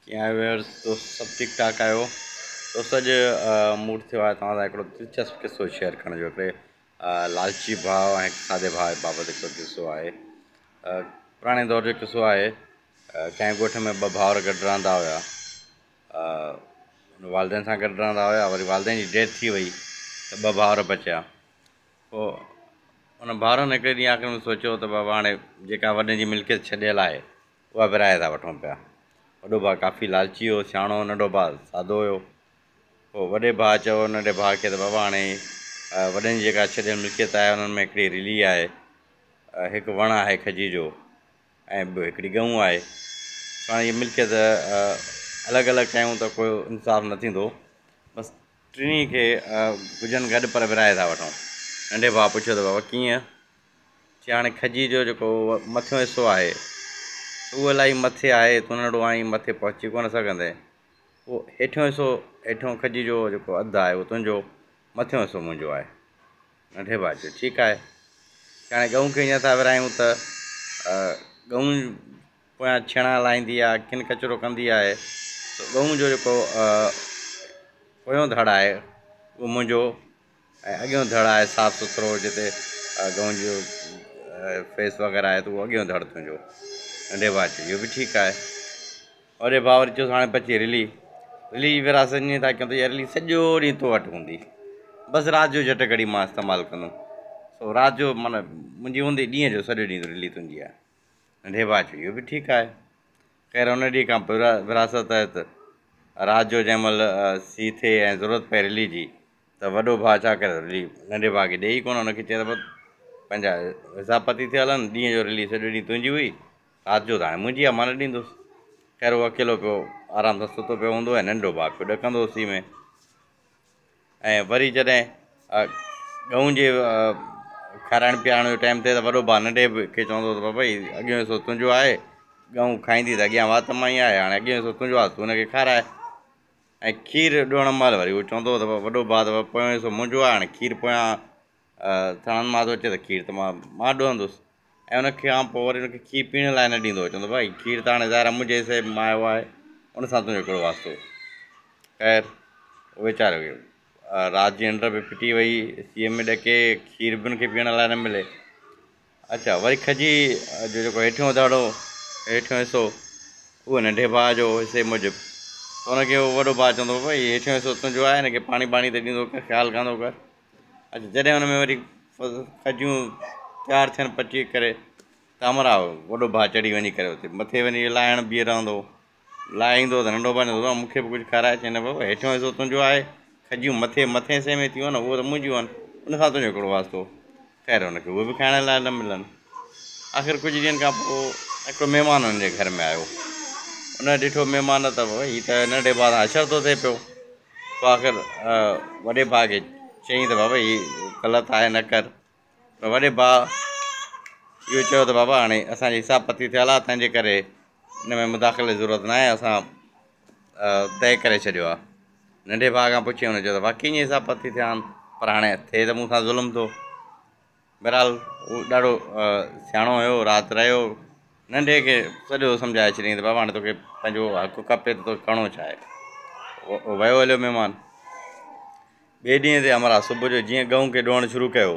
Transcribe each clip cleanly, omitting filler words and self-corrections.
ڪيئن آهيو ويورز دوست سڀ ٺيڪ ٺاڪ آهيو دوست اڄ موڊ ٿيو آهي توهان سان هڪڙو دلچسپ قصو شيئر ڪرڻ جو هڪڙي لالچي ڀاء ۽ هڪ سادي ڀاء بابت هڪڙو قصو آهي پراڻي دور جو قصو آهي ڪنهن ڳوٺ ۾ ٻه ڀائر گڏ رهندا هيا والدين سان گڏ رهندا هيا وري والدين جي ڊيٿ ٿي وئي ته ٻه ڀائر بچيا پوء ان ڀائرن هڪڙي ڏينهن آخر ۾ سوچيو ته بابا هاڻي جيڪا وڏن جي ملڪيت ڇڏيل آهي اها ورهائي ٿا وٺون پيا. وڏو ڀاء ڪافي لالچي هو، سياڻو هو، ننڍو ڀاء سادو هيو. پوء وڏي ڀاء چيو ننڍي ڀاء کي ته بابا هاڻي وڏن جي جيڪا ڇڏيل ملڪيت آهي انهن ۾ هڪڙي رلي آهي، هڪ وڻ آهي کجي جو ۽ ٻيو هڪڙي ڳئون آهي. سو هاڻي هيء ملڪيت الڳ الڳ ڪيون ته ڪو انصاف نه ٿيندو. بس ٽنهي کي هجن گڏ پر ورهائي ٿا وٺون. ننڍي ڀاء پڇيو ته بابا ڪيئن؟ چي هاڻي کجي جو جيڪو مٿيون حصو آهي اهو الاهي مٿي آهي تون ننڍڙو آهين مٿي پهچي ڪونه سگهندين اهو هيٺيون حصو هيٺيون کجي جو جيڪو اڌ آهي اهو تنهنجو مٿيون حصو منهنجو آهي ننڍي ڀاء چيو ٺيڪ آهي چي هاڻي ڳئون کي ائين ٿا ورهايون ته ڳئون پويان ڇيڻا لائيندي آهي ڪن ڪچرو ڪندي آهي ته ڳئون جو جيڪو پويون ڌڙ آهي اهو منهنجو ۽ اڳيون ڌڙ آهي صاف سٿرو جتي ڳئون جو فيس وغيره آهي ته اهو اڳيون ڌڙ تنهنجو. ننڍي ڀاء چيو اهو به ٺيڪ آهي. وڏي ڀاء وري چيس هاڻي بچي رلي. رلي جي ورهاست ائين ٿا ڪيون ته اها رلي سڄو ڏينهن تو وٽ هوندي. بس رات جو جهٽ گهڙي مان استعمال ڪندم. سو رات جو معنيٰ منهنجي هوندي ڏينهن جو سڄو ڏينهن رلي تنهنجي آهي. ننڍي ڀاء چيو اهو به ٺيڪ آهي. خير ان ڏينهن کان پوء ورهاست تحت رات جو جنهن مهل سيء ٿئي ۽ ضرورت پئي رلي جي ته وڏو ڀاء ڇا ڪري رلي ننڍي ڀاء کي ڏئي ئي ڪونه، هن کي چئي ته بس پنهنجا حساب پتي ٿيا هلن، ڏينهن جو رلي سڄو ڏينهن تنهنجي هئي، رات جو ته هاڻي منهنجي آهي، مان نه ڏيندس. خير هو اڪيلو پيو آرام سان ستو پيو هوندو ۽ ننڍو ڀاء پيو ڏڪندو هو سيء ۾. ۽ وري جڏهن ڳئون جي کارائڻ پيارڻ جو ٽائيم ٿئي ته وڏو ڀاء ننڍي کي چوندو هو ته بابا هي اڳيون حصو تنهنجو آهي، ڳئون کائيندي ته اڳيان وات مان ئي آهي، هاڻي اڳيون حصو تنهنجو آهي، تون هن کي کارائي. ۽ کير ڏهڻ مهل وري هو چوندو هو ته وڏو ڀاء ته پويون حصو منهنجو آهي هاڻي کير پويان ٿڻن مان ٿو اچي ته کير ته مان مان ڏهندس ۽ ان کان پوء وري ان کي کير پيئڻ لاء نه ڏيندو هو چوندو ڀائي کير ته هاڻي ظاهر آهي منهنجي حصي مان آيو آهي ان سان تنهنجو ڪهڙو واسطو خير ويچارو رات جي ننڊ به ڦٽي وئي سيء ۾ ڏڪي کير به ان کي پيئڻ لاء نه ملي اڇا وري کجي جو جيڪو هيٺيون ڌڙو، هيٺيون حصو، اهو ننڍي ڀاء جو حصي موجب ته ان کي اهو وڏو ڀاء چوندو هو ڀائي هيٺيون حصو تنهنجو آهي هن کي پاڻي ٻاڻي ته ڏيندو ڪر خيال ڪندو ڪر. اڇا جڏهن ان ۾ وري کجيون تيار ٿين پچي ڪري ته همراهه وڏو ڀاء چڙهي وڃي ڪري اتي مٿي وڃي لاهڻ بيهي رهندو هو. لاهي ايندو ته ننڍو ڀاء چوندو هو مون کي به ڪجهه کارائي چي نه بابا هيٺيون حصو تنهنجو آهي کجيون مٿي مٿين حصي ۾ ٿيون آهن اهو ته منهنجيون آهن ان سان تنهنجو ڪهڙو واسطو خير هن کي اهي به کائڻ لاء نه ملن آخر ڪجهه ڏينهن کان پوء هڪڙو مهمان هن جي گهر ۾ آيو ان ڏٺو مهمان ته هي ته ننڍي ڀاء سان حشر ٿو ٿئي پيو پوء آخر وڏي ڀاء کي چيائين ته بابا هي غلط آهي نه ڪر پر وڏي ڀاء اهو چيو ته بابا هاڻي اسان جي حساب پتي ٿيل آهي تنهن جي ڪري ان ۾ مداخلت جي ضرورت ناهي اسان طئي ڪري ڇڏيو آهي ننڍي ڀاء کان پڇي هن چيو ته واقعي ائين حساب پتي ٿيا آهن پر هاڻي ٿئي ته مون سان ظلم ٿو بهرحال هو ڏاڍو سياڻو هيو رات رهيو ننڍي کي سڄو سمجهائي ڇڏيائين ته بابا هاڻي توکي پنهنجو حق کپي ته توکي ڪرڻو ڇا آهي ويو هليو مهمان ٻئي ڏينهن تي همراهه صبح جو جيئن ڳئون کي ڏوهڻ شروع ڪيو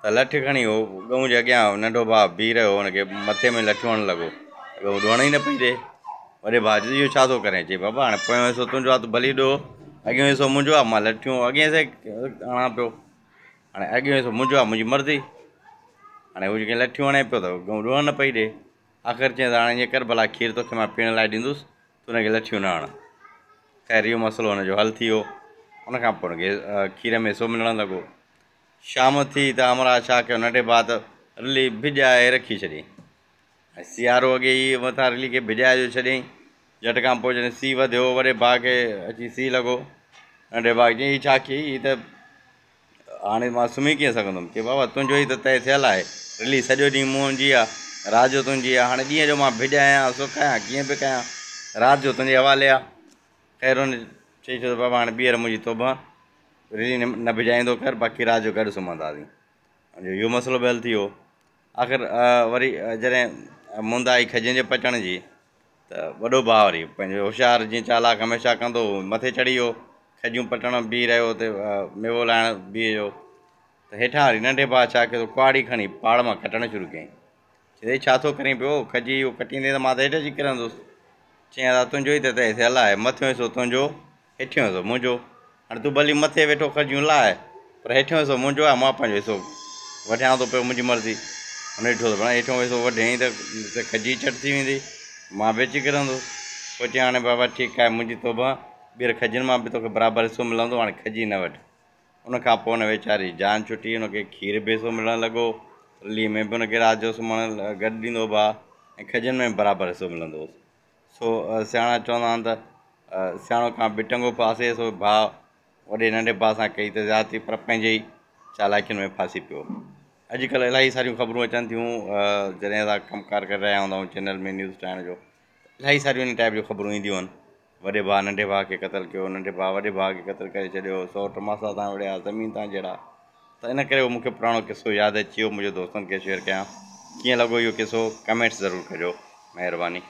ته لٺ کڻي هو ڳئون جي اڳيان ننڍو ڀاء بيهي رهيو هن کي مٿي ۾ لٺيون هڻڻ لڳو ڳئون ڏوهڻ ئي نه پئي ڏي. وڏي ڀاء چيس اهو ڇا ٿو ڪرين؟ چي بابا هاڻي پويون حصو تنهنجو آهي تون ڀلي ڏوهه اڳيون حصو منهنجو آهي مان لٺيون اڳئين حصي هڻان پيو هاڻي اڳيون حصو منهنجو آهي منهنجي مرضي هاڻي هو جيڪي لٺيون هڻي پيو ته ڳئون ڏوهڻ نه پئي ڏي آخر چيس هاڻي ائين ڪر ڀلا کير توکي مان پيئڻ لاء ڏيندس تون هن کي لٺيون نه هڻ. خير اهو مسئلو هن جو حل ٿي ويو. ان کان پوء هن کي کير ۾ حصو ملڻ لڳو. شام ٿي ته همراهه ڇا ڪيو ننڍي ڀاء ته رلي ڀڄائي رکي ڇڏيائين ۽ سيارو اڳي ئي مٿان رلي کي ڀڄائي جو ڇڏيائين. جهٽ کان پوء جڏهن سيء وڌيو وڏي ڀاء کي اچي سيء لڳو. ننڍي ڀاء کي چيائين هي ڇا ڪيئي هي ته هاڻي مان سمهي ڪيئن سگهندم؟ چي بابا تنهنجو ئي ته طئي ٿيل آهي. رلي سڄو ڏينهن منهنجي آ، رات جو تنهنجي آ. هاڻي ڏينهن جو مان ڀڄايان، سڪايان، ڪيئن به ڪيان، رات جو تنهنجي حوالي آ. خير هن چئي ڇڏيو ته بابا هاڻي ٻيهر منهنجي توبهه، رلي نه ڀڄائيندو ڪر، باقي رات جو گڏ سمهنداسين. جو اهو مسئلو به حل ٿي ويو. آخر وري جڏهن مند آئي کجين جي پچڻ جي ته وڏو ڀاء وري پنهنجو هوشيار جيئن چالاڪ هميشه ڪندو هو مٿي چڙهي ويو کجيون پٽڻ بيهي رهيو اتي ميوو لاهڻ بيهي ويو ته هيٺان وري ننڍي ڀاء ڇا ڪيو ڪهاڙي کڻي پاڙ مان ڪٽڻ شروع ڪيائين. چيائين ڇا ٿو ڪرين پيو کجي اهو ڪٽيندين ته مان ته هيٺ اچي ڪرندس. چيائين ادا تنهنجو ئي ته طئي ٿيل آهي مٿيون حصو تنهنجو هيٺيون حصو منهنجو. هاڻي تون ڀلي مٿي ويٺو کجيون لاهه پر هيٺيون حصو منهنجو آهي مان پنهنجو حصو وڍيان ٿو پيو منهنجي مرضي. هن ڏٺو ته ڀلا هيٺيون حصو وڍيائين ته کجي چٽ ٿي ويندي مان به اچي ڪرندس. پوء چيائين هاڻي بابا ٺيڪ آهي منهنجي توبهه ٻيهر کجين مان به توکي برابر حصو ملندو هاڻي کجي نه وڍ. ان کان پوء ان ويچاري جي جان ڇٽي، ان کي کير به حصو ملڻ لڳو، رلي ۾ به ان کي رات جو سمهڻ گڏ ڏيندو هو ڀاء ۽ کجين ۾ به برابر حصو ملندو هوس. سو سياڻا چوندا آهن ته سياڻو ڪان ٻه ٽنگو ڦاسي، سو ڀاء وڏي ننڍي ڀاء سان ڪئي ته زيادتي پر پنهنجي ئي چالاڪين ۾ ڦاسي پيو. اڄڪلهه الاهي ساريون خبرون اچن ٿيون جڏهن اسان ڪم ڪار ڪري رهيا هوندا آهيون چينل ۾ نيوز ٺاهڻ جو الاهي ساريون ان ٽائپ جون خبرون اينديون آهن. وڏي ڀاء ننڍي ڀاء کي قتل ڪيو، ننڍي ڀاء وڏي ڀاء کي قتل ڪري ڇڏيو، سئوٽ ماسات تان وڙهيا، زمين تان جهيڙا. ته ان ڪري اهو مون کي پراڻو قصو ياد اچي ويو، منهنجي دوستن کي شيئر ڪيان. ڪيئن لڳو اهو قصو ڪمينٽس ضرور ڪجو. مهرباني.